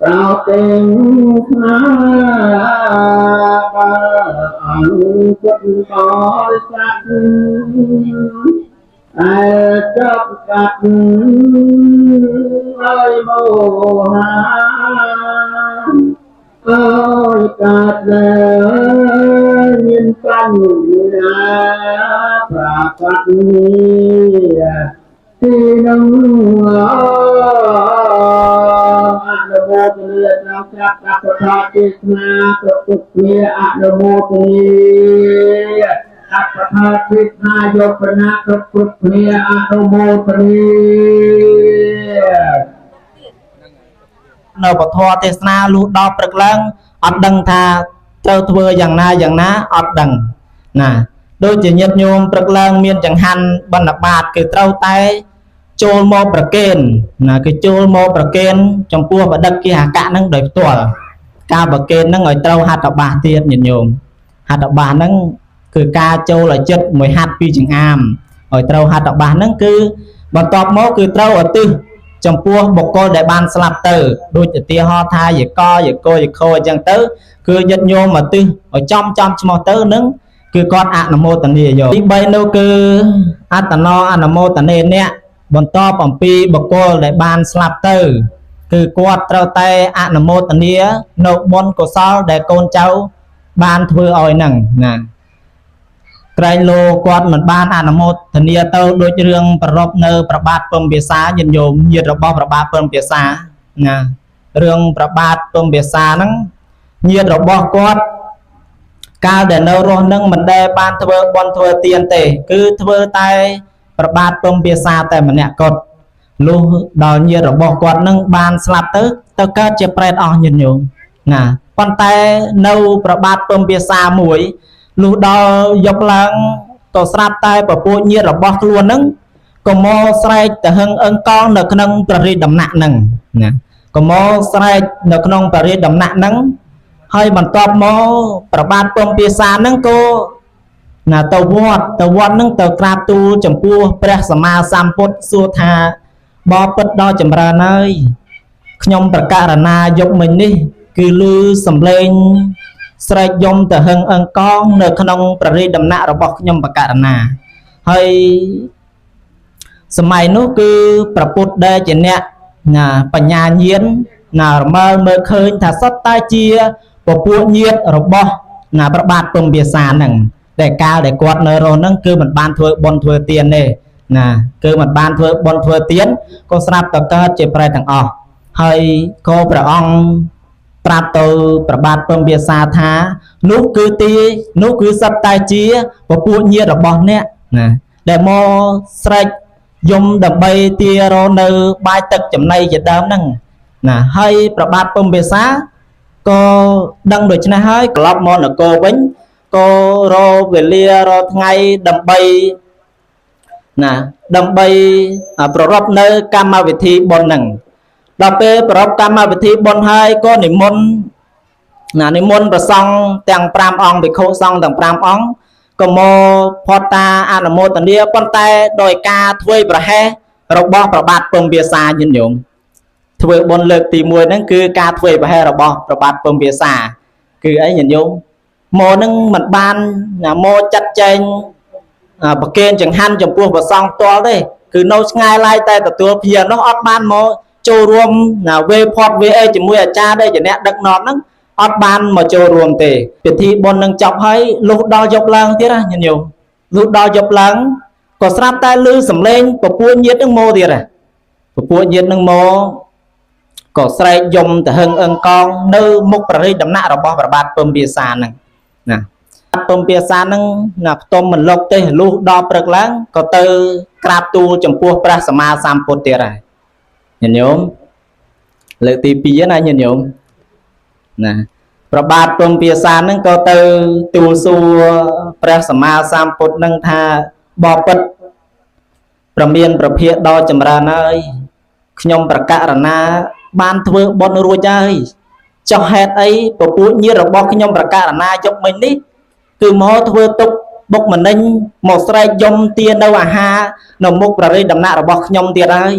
ប្រោទេស្នាអង្គពុទ្ធបរិស័ទអែចាប់កាត់ឲ្យមោហាអើយកាត់លើមានបញ្ញប្រាកដនេះទីនឹងអនុមោទនាដល់ស្រាប់អបថាទេសនាប្រពុតគ្នាអនុមោទនាអបថាទេសនាយកប្រណាប្រពុតគ្នាអនុមោទនា នៅពធទេសនាលុះដល់ព្រឹកឡើងអត់ដឹងថាត្រូវធ្វើយ៉ាងណាយ៉ាងណាអត់ដឹងណាដូចជាញាតិញោមព្រឹកឡើងមានចង្ហាន់បណ្ឌបាតគឺត្រូវតែចូលមកប្រគេនណាគឺចូលមកប្រគេនចំពោះបដិកគិហកៈហ្នឹងដោយផ្ទាល់ការប្រគេនហ្នឹងឲ្យត្រូវហត្ថបាសទៀតញាតិញោមហត្ថបាសហ្នឹងគឺការចូលឲ្យចិត្តមួយហាត់ពីចង្អាមឲ្យត្រូវហត្ថបាសហ្នឹងគឺបន្ទាប់មកគឺត្រូវឧទ្ទិសចំពោះបុគ្គលដែលបានស្លាប់ទៅដូចឧទាហរណ៍ថាយាកយាកយាខអញ្ចឹងទៅគឺញាតិញោមឧទ្ទិសឲ្យចំចំឈ្មោះទៅនឹងគឺគាត់អនុមោទនាយកទី3នោះគឺអត្តនោអនុមោទនេអ្នកបន្ទាប់អំពីបុគ្គលដែលបានស្លាប់ទៅគឺគាត់ត្រូវតែអនុមោទនានៅបុណ្យកុសលដែលកូនចៅបានធ្វើឲ្យហ្នឹងណាក្រែងលោគាត់មិនបានអនុមោទនាទៅដូចរឿងប្ររពនៅប្របាទពំភាសាញាតិញោមញាតិរបស់ប្របាទពំភាសាណារឿងប្របាទពំភាសាហ្នឹងញាតិរបស់គាត់កាលដែលនៅរស់នឹងមិនដែលបានធ្វើបុណ្យធ្វើទានទេគឺធ្វើតែប្របាទពំភាសាតែម្នាក់គាត់លុះដល់ញាតិរបស់គាត់នឹងបានស្លាប់ទៅទៅកើតជាប្រេតអស់ញាតិញោមណាប៉ុន្តែនៅប្របាទពំភាសាមួយលុះដល់យប់ឡើងក៏ស្រាប់តែពពួកញាតិរបស់ខ្លួននឹងក៏មកស្រែកទៅហឹងអឹងកងនៅក្នុងព្រះរាជដំណាក់នឹងណាក៏មកស្រែកនៅក្នុងព្រះរាជដំណាក់នឹងហើយបន្ទាប់មកប្របាទពំភាសានឹងក៏ណាទៅវត្តទៅវត្តនឹងទៅក្រាបទូលចំពោះព្រះសម្មាសម្ពុទ្ធសួរថាបបិទ្ធដ៏ចម្រើនហើយខ្ញុំប្រកាសណាយប់មិញនេះគឺឮសំឡេងស្រែកយំទៅហឹងអឹងកងនៅក្នុងព្រះរាជដំណាក់របស់ខ្ញុំប្រកាសណាហើយសម័យនោះគឺប្រពុតដែលជាអ្នកណាបញ្ញាញាណណារមើលមើលឃើញថាសុទ្ធតែជាពពួកញាតរបស់ណាប្របាទពំភាសាហ្នឹងដែលកាលដែលគាត់នៅរស់ហ្នឹងគឺមិនបានធ្វើបុណ្យធ្វើទានទេណាគឺមិនបានធ្វើបុណ្យធ្វើទានក៏ស្រាប់តែកើតជាប្រេតទាំងអស់ហើយក៏ព្រះអង្គប្រាប់ទៅប្របាទពំភាសាថានោះគឺទីនោះគឺសុទ្ធតែជាពពួកញាតរបស់អ្នកណាដែលមកស្រែកយំដើម្បីទារនៅបាយទឹកចំណីជាដើមហ្នឹងណាហើយប្របាទពំភាសាក៏ដឹងដូច្នេះហើយត្រឡប់មកនគរវិញក៏រកវេលារកថ្ងៃដើម្បីណាដើម្បីប្ររពនៅកម្មវិធីបុណ្យហ្នឹងដល់ពេលប្រពកម្មវិធីបុណ្យហើយក៏និមន្តណានិមន្តព្រះសង្ឃទាំង5អង្គភិក្ខុសង្ឃទាំង5អង្គក៏មកផតតាអនុមោទនាប៉ុន្តែដោយការធ្វើប្រហែសរបស់ប្របាទពំភាសាញាតិញោមធ្វើបុណ្យលើកទី1ហ្នឹងគឺការធ្វើប្រហែសរបស់ប្របាទពំភាសាគឺអីញាតិញោមមកហ្នឹងមិនបានណាមកចាត់ចែងប្រគេនចង្ហាន់ចំពោះព្រះសង្ឃផ្ទាល់ទេគឺនៅឆ្ងាយឡើយតែទទួលភ្ញៀវនោះអត់បានមកចូលរួមណាវេផតវេអីជាមួយអាចារ្យដែលជាអ្នកដឹកនាំហ្នឹងអត់បានមកចូលរួមទេពិធីបុណ្យនឹងចប់ហើយលុះដល់យប់ឡើងទៀតណាញាតិញោមលុះដល់យប់ឡើងក៏ស្រាប់តែឮសំឡេងពពួកញាតិនឹងមកទៀតណាពពួកញាតិនឹងមកក៏ស្រែកយំទៅហឹងអឹងកងនៅមុខព្រះរាជដំណាក់របស់ព្រះបាទពំភាសាហ្នឹងណាពំភាសាហ្នឹងណាផ្ទុំមិនលុកទេលុះដល់ព្រឹកឡើងក៏ទៅក្រាបទូលចំពោះព្រះសម្មាសម្ពុទ្ធទៀតហើយញាតិញោមលើកទី2ណាញាតិញោមណាប្របាទពំភាសាហ្នឹងក៏ទៅទូលសួរព្រះសម្មាសម្ពុទ្ធហ្នឹងថាបបិទ្ធប្រមានប្រភាដ៏ចម្រើនហើយខ្ញុំប្រកាសណាបានធ្វើបុណ្យរួចហើយចុះហេតុអីពពួកញាតិរបស់ខ្ញុំប្រកាសណាយប់មិញនេះគឺមកធ្វើទុកបុកម្នេញមកស្រែកយំទានៅអាហារនៅមុខព្រះរាជដំណាក់របស់ខ្ញុំទៀតហើយ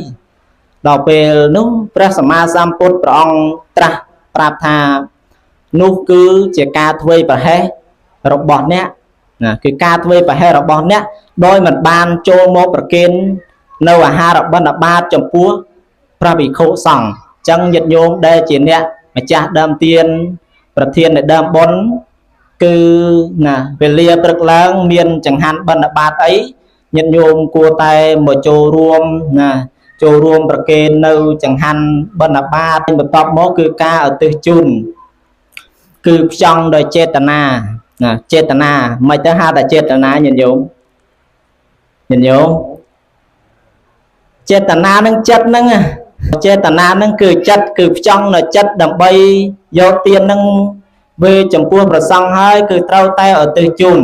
ដល់ពេលនោះព្រះសម្មាសម្ពុទ្ធព្រះអង្គត្រាស់ប្រាប់ថានោះគឺជាការធ្វើប្រហែសរបស់អ្នកណាគឺការធ្វើប្រហែសរបស់អ្នកដោយមិនបានចូលមកប្រគេននៅអាហារបិណ្ឌបាតចំពោះព្រះភិក្ខុសង្ឃអញ្ចឹងញាតិញោមដែលជាអ្នកម្ចាស់ដើមទានប្រធាននៃដើមបុណ្យគឺណាវេលាព្រឹកឡើងមានចង្ហាន់បិណ្ឌបាតអីញាតិញោមគួរតែមកចូលរួមណាចូលរួមប្រគេននៅចង្ហាន់បិណ្ឌបាតបន្ទាប់មកគឺការឧទ្ទិសជូនគឺផ្ចង់ដោយចេតនាណាចេតនាមិនទៅហៅថាចេតនាញាតិញោមញាតិញោមចេតនានឹងចិត្តហ្នឹងចេតនាហ្នឹងគឺចិត្តគឺផ្ចង់នៅចិត្តដើម្បីយកទានហ្នឹងវេចំពោះប្រសង់ហើយគឺត្រូវតែឧទ្ទិសជូន